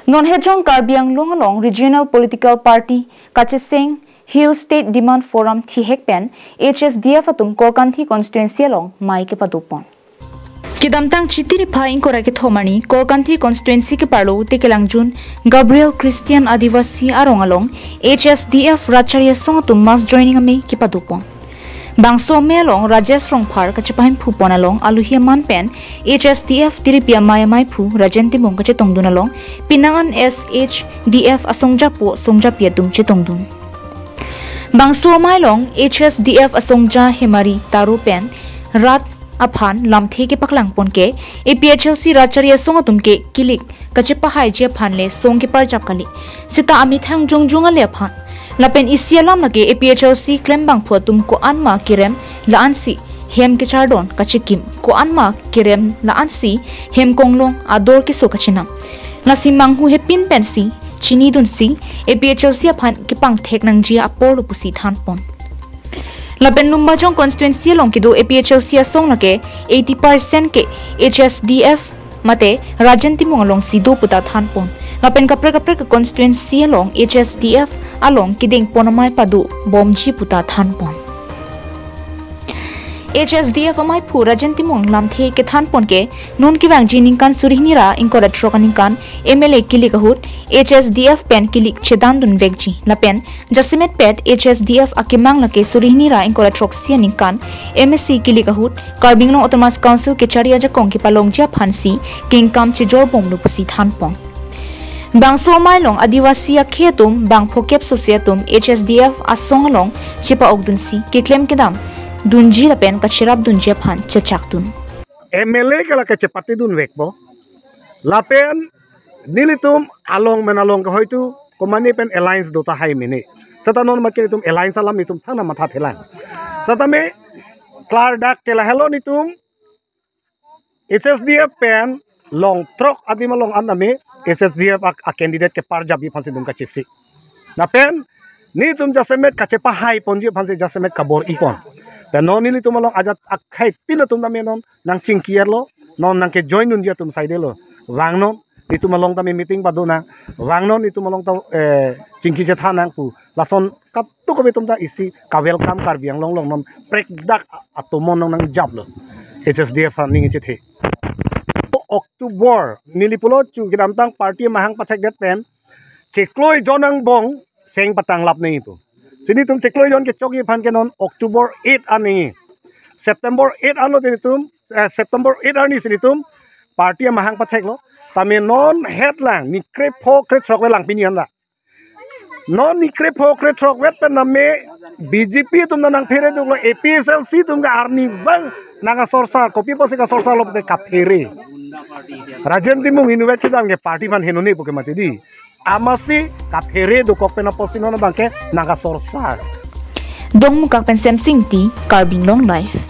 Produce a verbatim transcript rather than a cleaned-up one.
Non hejong Karbi Anglong along Regional Political Party kacheseng Hill State Demand Forum thihek pen H S D F atum Korkanthi constituency along mei kepadopon. Kedamtang Chiti niphai ingkoi ra kethom arni Korkanthi constituency keparlo te kelangjun Gabriel Christian Adivasi arong along H S D F Rat Chari Asong atum mass joining amei kepadopon. Bangso amei along Rajesh Rongphar kachepahemphu pon along alohi aman pen H S D F tiripi amei ameiphu Rajen Timung kachetongdun along penang an S H D F asongjapo asongjapi atum chetongdun. Bangso amei along H S D F asongja Hemari Taro pen rat aphan lamthe kepaklang pon ke A P H L C Rat Chari Asong atum ke kilik kachepahaiji aphan le song keparjap kali. Seta amethang jongjong ale aphan. Lapen isi alam lake A P H L C klembangphu atum ko-an ma kerem la-ansi hem kechardon kachekim, ko-an ma kerem la-ansi hem konglong ador keso kachenam. Lasi manghu hepin pensi chinidunsi A P H L C aphan kepangthek nangji apor lo pusi thanpon. Lapen Lumbajong constituency along kedo A P H L C asong lake eighty percent ke H S D F mate Rajen Timung alongsi do puta thanpon. Lapen kaprek kaprek constituency along H S D F along kedengpon amei padobomji puta thanpon. H S D F ameiphu Rajen Timung lamthe kethanpon ke non kevangji ningkan suri hini ra ingkoi ra throk aningkan M L A kilik ahut H S D F pen kilik chedandunvekji. Lapen jasemet pet H S D F akemang lake suri hini ra ingkoi ra throksi aningkan M A C kilik ahut Karbi Anglong Autonomous Council kechari ajakong kepalongji aphansi kengkam chejorbomlo pusi thanpon. Bangso amei along Adivasi akhei atum bang phokep sose atum H S D F asong along chepa-okdunsi keklem kedam dunji lapen kacherapdunji aphan chechakdun. M L A ke lake chepatidunvekpo. Lapen nelitum along men along ke hoitu komane pen alliance do tahai mene. Seta non make itum alliance alam itum thangna matha thelang. Setame klardak ke lahelo, nitum H S D F pen long throk adim along an name H S D F a, a candidate keparjapji aphansi dum kachisi. Lapen nitum jasemet kachepahaiponji aphansi jasemet kabor-ipon. Pen non nelitum along ajat akhei tin atum tame non nangchingkirlo, non nangkejoindunji atum saidelo. Vangnon, nitum along tame meeting padonang. Vangnon, nitum along ta, eh, chingki chethan nang pu. Lason katu kave atum ta isi ka-welcome Karbi Anglong along non prekdak a-, atomon nang nangjaplo H S D F aning chethe. October, neli pulo chu kedamtang party amahang pathekdet pen chiklo jon angbong seng patanglap nangji pu. Si nitum chiklo jon kechokji aphan ke non October eight arni. September eight arlo nitum, eh, September eight arni si nitum party amahang patheklo. Tame non hetlang ni krepho krethrok avelang pini anta. Non ni krepho krethrok vet pen name B J P atum nangphere duklo, A P H L C atum ke arnivang nangkasorsar, kopi apotsi kasorsarlo pute kaphere. Rajen Timung inutvet kedam ke party aphan henone puke mati dei. Amatsi kaphere dokok pen apotsi non abang ke nangkasorsar. Dongmukak pen Semsing Ingti, Karbi Anglong Live.